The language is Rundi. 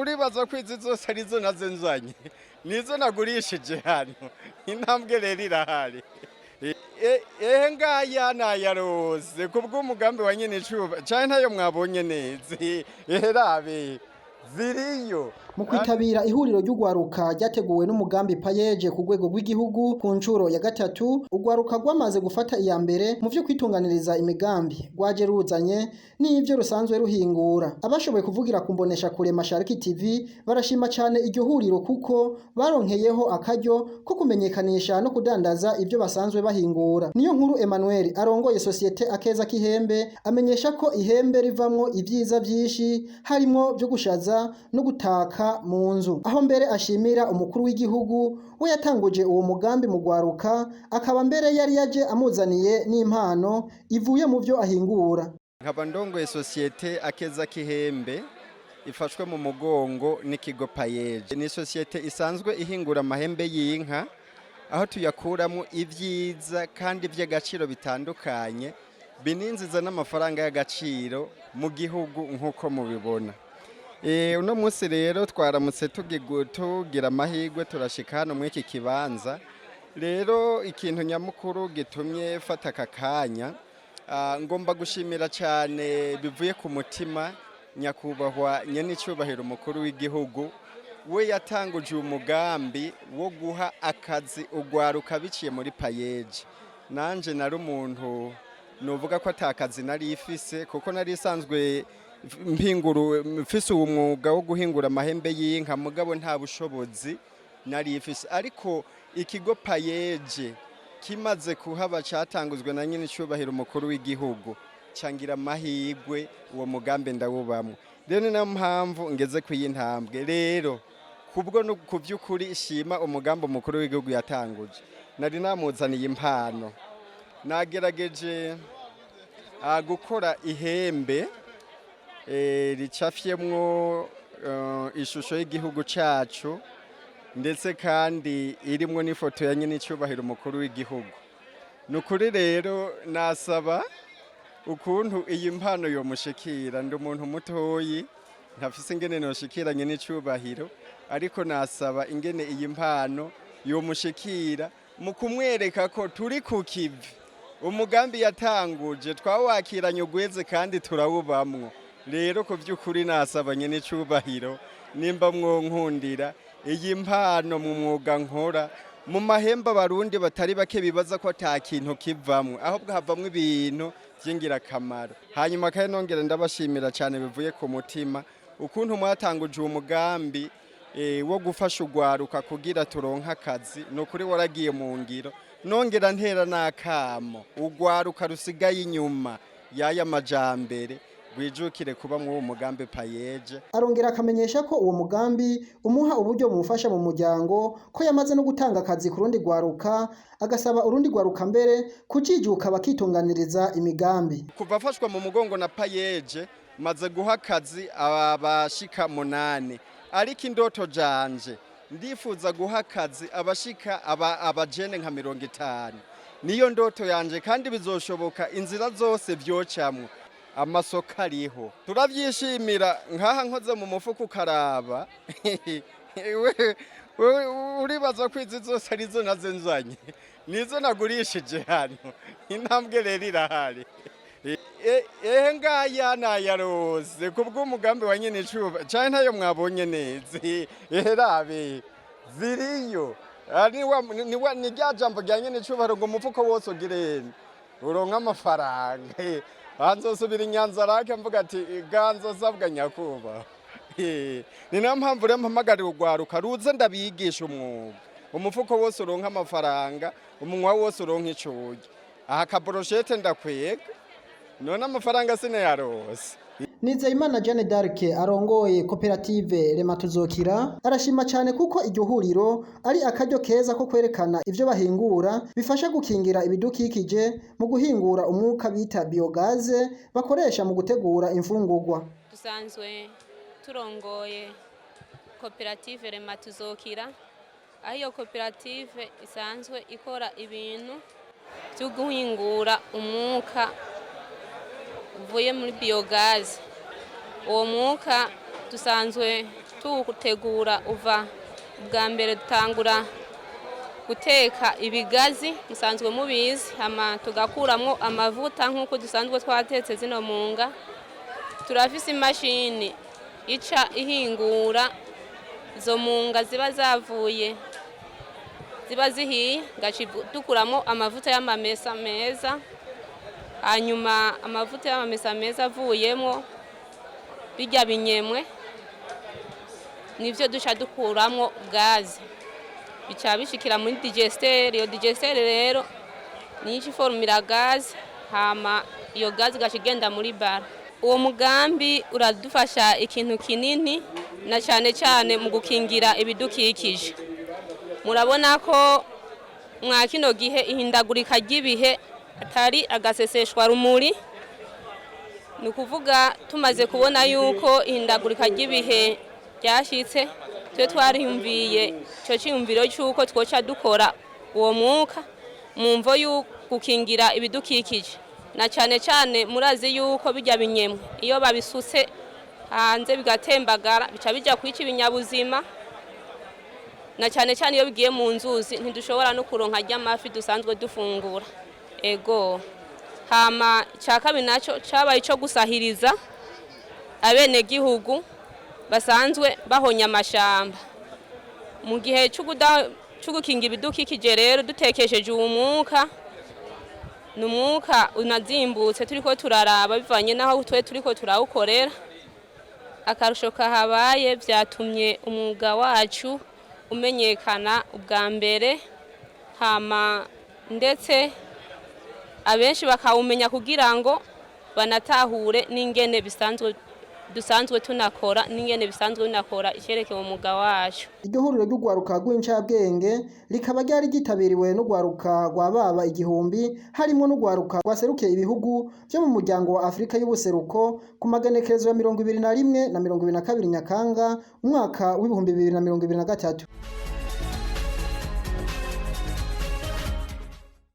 Uribaza ko izi zose arizo nazo nzanye, nizo nagurishije hano. Intambwe rero irahari. Ehe ngaya nayarose kubw'umugambi wa nyene icuba canke ntayo mwabonye neza. Ehe rabe, ziriyo. Mu kwitabira ihuriro ry'ugwaruka ryateguwe n'umugambi PAEEJ ku rwego rw'igihugu ku nshuro ya gatatu, ugwaruka rwamaze gufata iya mbere mu vyo kwitunganiriza imigambi rwaje ruzanye n'ivyo rusanzwe ruhingura. Abashoboye kuvugira ku mbonesha kure Mashariki TV barashima cyane iryo huriro kuko baronkeyeho akaryo ko kumenyekanisha no kudandaza ivyo basanzwe bahingura. Niyo nkuru Emmanuel arongoye sosiyete Akeza k'Ihembe amenyesha ko ihembe rivamwo ivyiza vyinshi, harimwo vyo gushaza no gutaka mu nzu, aho mbere ashimira umukuru w'igihugu we yatanguje uwo mugambi mu gwaruka, akaba mbere yari yaje amuzaniye n'impano ivuye mu vyo ahingura. Nkaba ndongoye sosiyete Akeza k'Ihembe ifashwe mu mugongo n'ikigo PAEEJ. Ni sosiyete isanzwe ihingura amahembe y'inka, aho tuyakuramo ibyiza kandi by'agaciro bitandukanye, bininjiza n'amafaranga y'agaciro mu gihugu nk'uko mubibona. Uno munsi rero twaramutse tugira amahirwe turashika hano muri iki kibanza. Rero ikintu nyamukuru gitumye fata aka kanya, ngomba gushimira cyane bivuye ku mutima nyakubahwa nyenicubahiro umukuru w'igihugu, we yatanguje umugambi wo guha akazi ugwaruka biciye muri PAEEJ. Nanje nari umuntu nuvuga ko atakazi nari ifise, kuko nari isanzwe mpinguru mfise uwo mwuga wo guhingura amahembe y'inka, mugabo nta bushobozi nari ifise. Ariko ikigo PAEEJ kimaze kuhaba, catanguzwe na nyine icubahiro umukuru w'igihugu, cangira amahirwe uwo mugambi ndawubamwo. Rero ni nayo mpamvu ngeze ku ntambwe. Rero kubwo no ku by'ukuri shima umugambi umukuru w'igihugu yatanguje, nari namuzaniye impano. Nagerageje gukora ihembe ricafyemwo ishusho y'igihugu cacu, ndetse kandi irimwo n'ifoto ya nyine icubahiro umukuru w'igihugu. Ni ukuri rero nasaba ukuntu iyi mpano yomushikira. Ndi umuntu mutoyi, ntafise ingene noshikiranye n'icubahiro, ariko nasaba ingene iyi mpano yomushikira mu kumwereka ko turi ku kivi. Umugambi yatanguje twawakiranye ugweze kandi turawubamwo. Rero ku by'ukuri nasabanye n'icubahiro, nimba mwonkundira, iyi mpano mu mwuga nkora mu mahembe, Abarundi batari bake bibaza ko ata kintu kivamwo, ahubwo havamwo ibintu by'ingirakamaro. Hanyuma kandi nongera ndabashimira cyane bivuye ku mutima ukuntu mwatanguje uwo mugambi wo gufasha ugwaruka kugira turonke akazi. Ni ukuri waragiye mu ngiro. Nongera ntera n'akamo ugwaruka rusigaye inyuma y'aya majambere, rwijukire kuba muri uwo mugambi PAEEJ. Arongera akamenyesha ko uwo mugambi umuha uburyo bumufasha mu muryango, ko yamaze no gutanga akazi ku rundi rwaruka, agasaba urundi rwaruka mbere kujijuka bakitunganiriza imigambi. Kuva afashwa mu mugongo na PAEEJ, maze guha akazi abashika 8, ariko indoto janje ndifuza guha akazi abashika abajene nka 50. Niyo ndoto yanje kandi bizoshoboka. Inzira zose vyocamwo, amasoko ariho, turavyishimira. Nkaha nkoze mu mufuko ukaraba, wewe uribaza ko izi zose arizo nazo nzanye, nizo nagurishije hano. Intambwe rero irahari. Ehe ngaya nayarose kubw'umugambi wa nyene icuba canke ntayo mwabonye neza. Ehe rabe, ziriyo. Ni rya jambo rya nyene icubahiro ngo umufuko wose ugirene uronke amafaranga. Nzosubira i Rake mvuga ati ganzo sabwa nyakubahwa. Ni nayo mpamvu rero mpamagarira urwaruka ruze ndabigisha umwuga, umufuko wose uronke amafaranga, umunwa wose uronke ico urya. Aha kaboroshete ndakwega, none amafaranga sinayarose. Nizeyimana Jeanne d'Arc arongoye koperative Rema Tuzokira arashima cyane kuko iryo huriro ari akaryo keza ko kwerekana ivyo bahingura bifasha gukingira ibidukikije mu guhingura umwuka bita biogaze bakoresha mu gutegura imfungurwa. Dusanzwe turongoye koperative Rema Tuzokira, aho iyo koperative isanzwe ikora ibintu byo guhingura umwuka uvuye muri biogaze. Uwo mwuka dusanzwe Tuwutegura, uva bwa mbere dutangura guteka ibigazi, musanzwe mubizi, hama tugakuramwo amavuta nk'uko dusanzwe twatetse zino munga. Turafise imashini ica ihingura izo munga ziba zavuye, ziba zihiye, gaca dukuramo amavuta y'amamesa meza. Hanyuma amavuta y'amamesa meza avuyemo, bijya binyemwe nivyo duca dukuramo gaze, bica bishikira muri digesteur. Iyo digesteur rero niyo ica iforumira gaze, hama iyo gaze igaca igenda muri bara. Uwo mugambi uradufasha ikintu kinini, na cyane cyane mu gukingira ibidukikije. Murabona ko mwa kino gihe ihindagurika ry'ibihe atari agaseseshwa rumuri. Ni ukuvuga, tumaze kubona yuko ihindagurika ry'ibihe ryashyitse, twe twariyumviye icyo cyiyumviro cy'uko twoca dukora uwo mwuka mu mvo yo gukingira ibidukikije, na cyane cyane murazi yuko bijya binyemwe iyo babisutse hanze bigatembagara, bica bijya kwica ibinyabuzima, na cyane cyane iyo bigiye mu nzuzi ntidushobora no kuronka ry'amafi dusanzwe dufungura. Ego, hama icya kabiri nacyo cyabaye icyo gusahiriza abenegihugu basanzwe bahonya amashamba mu gihe cyo gukinga ibidukikije. Rero dutekesheje uwo mwuka, ni umwuka unazimbutse, turiko turaraba bivanye n'aho twe turiko turawukorera. Akarusho kahabaye, byatumye umwuga wacu umenyekana ubwa mbere, hama ndetse abenshi bakawumenya kugira ngo banatahure n'ingene bisanzwe dusanzwe tunakora, n'ingene bisanzwe binakora icyerekeye umwuga wacu. Iryo huriro ry'urwaruka rw'incabwenge rikaba ryari ryitabiriwe n'urwaruka rwa baba 1000, harimo n'urwaruka rwaserukiye ibihugu byo mu muryango wa Afurika y'ubuseruko, ku magenekerezo ya 21 na 22 Nyakanga umwaka w'2023.